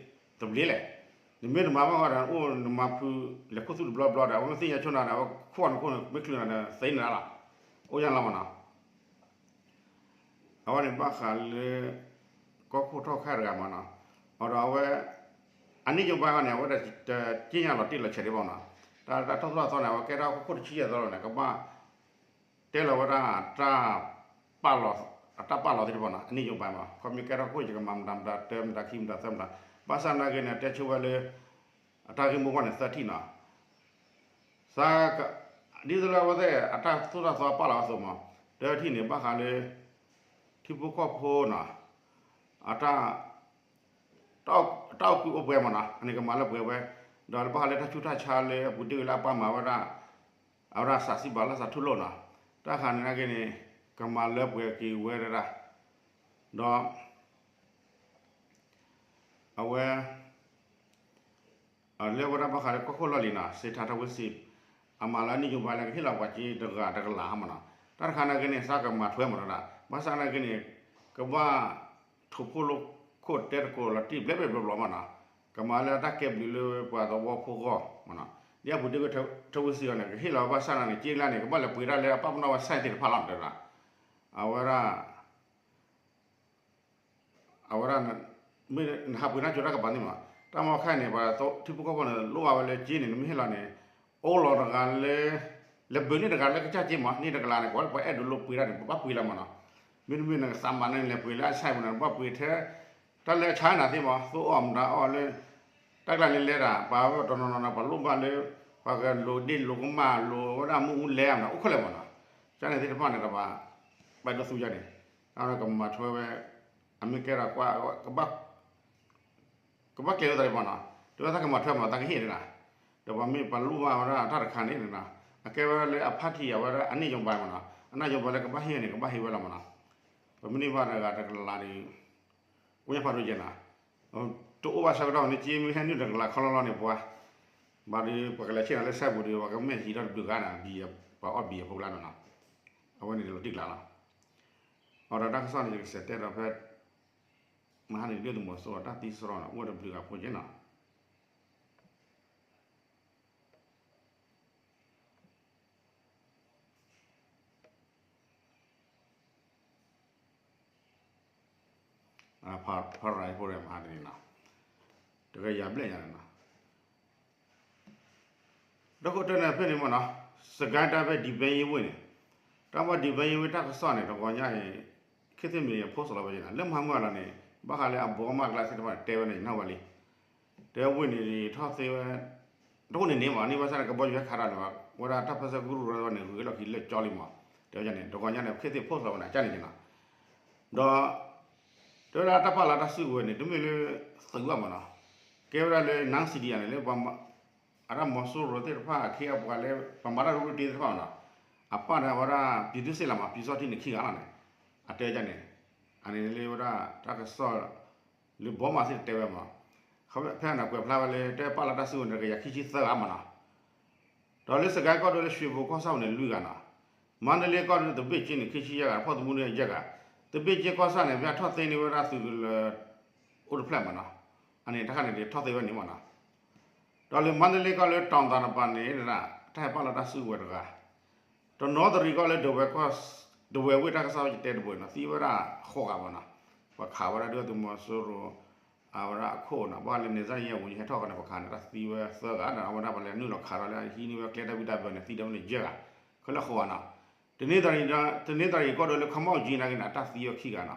တဘျ့လဲၣ်, နမ့ၢ်တမၤဘၣ်ဃီဒီး အိၣ်နမၤဖုးလဲၤခိၣ်သူတဘျီဘျီဒီး အဝဲမ့ၢ်သ့ၣ်ညါဆိနၤဒီး အဝဲခိၣ်နခိၣ်န့ၣ် မ့ၢ်ချုးနၤဒီး သ့နၤလီၤ, အိၣ်ယါလီၤမးနီၤ. အဝဲန့ၣ်ဘၣ်ဃးလၢ ကီၢ်ခိၣ်ထီၣ်ခါတဂၤမးနီၤ, အဒီးအဝဲ အနံၣ်ယိဘါန့ၣ် အဝဲဒၣ်တက့ၢ်ညါလီၤတံၢ်လီၤဆဲးဒံးဘၣ်နီၤ, တၢ်တၢ်ထီၣ်သီသီန့ၣ် အဝဲကဲထီၣ်ခိၣ်တဆံယဲၢ်သီလီၤန့ၣ် ကဘၣ် တဲလီၤဝဲဒၣ် အတၢ်ပာ်လီၤသ့ၣ်တဖၣ်နီၤ, အနံၣ်ယိဘါမး ခီမ့ၢ်ကဲထီၣ်ခိၣ်ယကမၤမတၤမတၤတၢမတၤခံမတၤသၢမတၤ, ဘၣ်ဆၣ်နာ်က့န့ၣ် တဲဆိဝဲလၢ အတၢ်ဂ့ၢ်မိၢ်ပှၢ်န့ၣ် သၢထံၣ်နီၤ စး ဒ်သိးလၢအဝဲသ့ၣ် အတၢ်သိၣ်တၢ်သီပာ်လီၤအသိးမး, တထံၣ်န့ၣ် ဘၣ်ဃးလၢ ထံဖိကီၢ်ဖိနီၤ, အတၢ် တၢ်အိၣ်ကူအိၣ်ပှဲၤမးနီၤ, အန့ၣ်ကမၤလၢပှဲၤဝဲ, ဒီးဘၣ်ဃးလၢတၢ်ဆူးတၢ်ဆါလၢအပူၤတ့ၢ်ဝံၤလၢအပၢ်မၤဝဲဒၣ် အဝဲဒၣ်စးစံဘၣ်လၢစးထူလိာ်နီၤ, တၢ်ဃးန့ၣ်နာ်က့န့ၣ် ကမၤလၢပှဲၤက့ၤဝဲဒၣ် ဒီး အဝဲ လၢဝဲဒၣ်ဘၣ်ဃးလၢကီၢ်ခိၣ်လီၢ်လံၤနီၤ စ့ထါထီၣ်ဝ့ၢ်စံး အမၤလၢနံၣ်ယိၤဘါလၢကဟ့ၣ်လီၤပှၤက့တဂၤတကလးမနီၤ, တၢ်တခါနာ်က့န့ၣ် သးကမၤထွဲမနီၤဒၣ် ဘၣ်ဆၣ်နာ်က့န့ၣ် ကဘၣ် ထိၣ်ဖိလီၢ်ခိၣ်တဲသကိးလီၤတံၢ်ဘျဲၣ်ဘျဲၣ်ဘျီဘျီမနီၤ, ကမၤလၢတၢ်ကဲဘျုးလၢပှၤသဝီဖိဂီၢ်မနီၤ, ဒ်အပူၤဒ့ဝဲထီၣ်ဝ့ၢ်စံးအီၤန့ၣ် ကဟ့ၣ်လီၤဘၣ်ဆၣ်နာ်က့န့ၣ် က့လါန့ၣ် ကဘၣ်လဲၤပှ့ၤတၢ်လၢအပၣ်ပနီၣ်ဝဲစဲသ့ၣ်တဖၣ်လီၤမနီၤ, အဝဲဒၣ် အဝဲဒၣ် မ့ၢ်နဟးပှ့ၤတၢ်ကၠိတၢ်ကပၤန့ၣ်မး တၢ်မီခါန့ၣ် ပှၤထံဖိကီၢ်ဖိန့ၣ် လိၣ်ဘၣ်ဝဲလၢက့န့ၣ် နမ့ၢ်ဟ့ၣ်လီၤန့ၣ် အိၣ်လီၤတဂၤလၢ လဲၤဘုးန့ၢ်တဂၤလၢကစၢ်က့မး န့ၢ်တကလးန့ၣ် ကွၢ်ပှၤအဲၣ်ဒိးလိၣ်ပှ့ၤတၢ်န့ၣ် ပဘၣ်ပှ့ၤလီၤမနီၤ, မ့တမ့ၢ်နကသးမၤန့ၣ် လဲၤပှ့ၤလၢအဆဲးပူၤန့ၣ် ဘၣ်ပှ့ၤထဲ တၢ်လၢအဆါနၤသ့မး သိအီၣ်မတၤအီၣ်လၢ တၢ်ကျါန့ၣ်လဲၤတၢ် ပှၤဝဲတနီၤနီၤန့ၣ် ပှၤလိၣ်ဘၣ်လၢ ပှၤကလိၣ်ဒ့ၣ်လိၣ်ကမၢ်လိၣ်ဝဲဒၣ်မ့ၣ်အူလဲအီၤမနီၤ အိၣ်ခဲလၢာ်မနီၤ, ကန့ၣ်သ့ၣ်တဖၣ်န့ၣ် တဘၣ် ဘၣ်ဒိသူယါန့ၣ် ကမၤထွဲဝဲ အမ့ၢ်ကဲထီၣ်ကွၢ် ကဘၣ်ကဲဝဲသးဒ်မနီၤ, တဲဝဲသးကမၤထွဲမနီၤ သးကဟ့ၣ်န့ၣ်လီၤ, ဒီးပှၤမ့ၢ်ပှၤလိၣ်ဘၣ်ဝဲဒၣ်တၢ်တခါန့ၣ်န့ၣ် အကဲဝဲလၢအဖါတံၢ်အဝဲဒၣ်အနံၣ်ယိၤဘါမနီၤ အနံၣ်ယိၤဘါလၢကဘၣ်ဟ့ၣ်န့ၣ် ကဘၣ်ဟ့ၣ်ဝဲလီၤမနီၤ, ပမ့ၢ်န့ၢ်ဘၣ်တဂၤတကလးဒီး ကိညါဖးဒိၣ်ယဲနီၤ, တအိၣ်ဘၣ်ဆၢကတီၢ်န့ၣ် က့မ့ၢ်ဟဲနုာ်တကလးခီလီလီန့ၣ် ပှၤ ဘၣ်ဒီး ပှၤကလဲၤဆ့ၣ်နီၤလၢဆဲးပူၤဒီး ပှၤကမဲာ်ဟံးထီၣ်တဘျုးဂၤနီၤ ဘံၣ်ပှၤအီၣ်ဘံၣ်အဖိကျါနီၤနီၤ, အဝဲန့ၣ်လီၤတံၢ်ကျါလီၤ, အဒီးတၢ်ကစီၣ်န့ၣ် ယကစးတဲဒီးဖဲ မဟါန့ၣ်ဒုၣ်ဒါသုးမီၤစိရိၤတၢ်သံစရီန့ၣ် အိၣ်ဝဲတဘျုးဂၤဖိက့နီၤ ဖးရၤဖိရဲမဟါတနံၤနီၤ, တကယၤဘျဲၣ်ညါန့ၣ်နီၤ, ဒီးခိၣ်တၢၢ်န့ၣ်ဖဲန့ၣ်မ့ၢ်နီၤ, စကဲတၢ်ဖဲဒံဘဲယ့ဝ့ၢ်န့ၣ်, တၢ်ဖဲဒံဘဲယ့ဝ့ၢ် တၢ်ကစီၣ်န့ၣ် တဂီၤညါအံၤ ခေတ်သစ်မီဒီယာ post လီၤဝဲန့ၣ် လၢမဟါမုၢ်လီၤန့ၣ် ဘၣ်ဃးလၢအဘီမးကျါသ့ၣ်တဖၣ်န့ၣ် တဲဝဲန့ၣ် ယနၢ်ဝဲလံ, တဲဝဲဝ့ၢ်န့ၣ်ထီၣ်သ့ဝဲ တအိၣ်န့ၣ်န့ၣ်မး န့ၢ်ဘၣ်ဆၣ်န့ၣ် ကဘီယူၤဟဲခးတၢ်န့ၣ် ဝဲဒၣ်တၢ်ပၢဆှၢကရူၢ်ရၢန့ၣ် ဂ့ၤလီၢ်ခံလၢာ်ကၠီလံမး, တဲဝဲန့ၣ် တဂီၤညါန့ၣ် ခေတ်သစ် post လီၤဝဲန့ၣ် ကန့ၣ်နီၤ, ဒီး တဲဝဲဒၣ်တၢ်ပာ်လီၤတၢ်စုကဝဲၤန့ၣ် တမ့ၢ်လၢ သုးဘၣ်မးနီၤ, ကဲဝဲဒၣ်လၢ နါစံဒံယါန့ၣ် လၢ အတၢ်မီၤစိရိၤသ့ၣ်တဖၣ်အခ့အပှၤလၢ ပှၤမၤတၢ်ရူတ့သ့ၣ်တဖၣ်မးနီၤ, အပာ်န့ၣ်ဝဲဒၣ် ပြည်သူ့စစ်လီၤမး ပျူစောထီးန့ၣ်ခံဂၤလီၤန့ၣ်, အတဲန့ၣ်, အန့ၣ်လၢဝဲဒၣ်တၢ်ကစီၣ် လၢဘီမးသ့ၣ်တဲဝဲမး, ဖဲန့ၣ်ကွဲးဖျါဝဲလၢ တၢ်ပာ်လီၤတၢ်စုကဝဲၤန့ၣ် တကယၤခံဆံသၢဂၤမးနီၤ, ဒီးလၢစကဲကီၢ်ဒိၣ်လၢရွှေဘိုကီၢ်ဆၣ်ပူၤန့ၣ် လွံၢ်ဂၤနီၤ, မါတလ့ကီၢ်ဒိၣ်လၢသဘ့ၣ်ကၠ့န့ၣ် ခံဆံယဲၢ်ဂၤ ဖီၣ်သမူန့ၣ်ယဲၢ်ဂၤ, သဘ့ၣ်ကၠ့ကီၢ်ဆၣ်န့ၣ် ဖဲထီၣ်သ့န့ၢ်ဝဲဒၣ်သုးကလၢၤ အိၣ်တဖျၢၣ်မးနီၤ, အန့ၣ်တခါန့ၣ် ထီၣ်သ့ဝဲန့ၣ်မးနီၤ, ဒီးလၢမါတလ့ကီၢ်လၢတီၤသးတပၤန့ၣ် တၢ်ဟဲပာ်လီၤတၢ်စုကဝဲၤတဂၤ, တနီသရံၣ်ကီၢ်လၢ ဒဝဲဝ့ၢ်တၢ်ကစီၣ်ယတဲတဘိနီၤ သံဝဲဒၣ်ဃိးဂၤမးနီၤ, ပှၤခးဝဲဒၣ်ဒုၣ်ဒါသုးမီၤစိရိၤ အဝဲဒၣ်အခိၣ်နီၤ ဘၣ်ဃးလၢ နယ်စပ်ရေးရာဝန်ကြီး ဟဲထီၣ်ဃီန့ၣ် ပှၤခးန့ၣ် တၢ်သံဝဲသၢဂၤဒီး အဝဲဒၣ်ပှၤလဲၤနုာ်လီၤခးဒီးလၢအဟံးန့ၢ်ဝဲကျဲတၢ်ဝံတၢ်ဘၢန့ၣ် သံဒၣ်ဝဲန့ၣ်ယဲၢ်ဂၤ, ခဲလၢာ်ဃိးဂၤနီၤ, တနင်္သာရီ တနင်္သာရီကီၢ်ဒိၣ်လၢ ခီမီၣ်ကၠံနာ်က့န့ၣ် တၢ်သံဝဲခံဂၤနီၤ,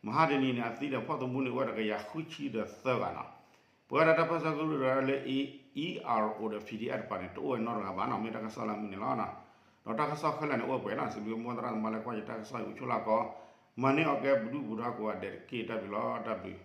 မဟါတနံၤန့ၣ် အသံဒီးဖီၣ်သမူန့ၣ်အိၣ်ဝဲတကယၤဃုဆံဒီးသၢဂၤနီၤ, ပဝဲဒၣ်တၢ်ပၢဆှၢကရူၢ်ဒီးလၢ E R O ဒီး P D F တပၤန့ၣ် တအိၣ်ဝဲနီတဂၤဘၣ်နီၤ မ့ၢ်တၢ်ကစီၣ်လၢအမုၢ်န့ၣ်လီၤ. ဒီးတၢ်ကစီၣ်ခဲလၢာ်န့ၣ် အိၣ်ဝဲပှဲၤနီၤ စံးဘျုးမိၢ်သရၣ်သမါလၢကွၢ်ယတၢ်ကစီၣ်အံၤ အိၣ်ဆိၣ်လၢ်ကီး, မၤန့ၢ်အီၣ်ကဲပဒုၣ်ပဒါကိးဂၤဒဲးတက့ၢ် တၢ်ဘျုးလီၤ တၢ်ဘျုး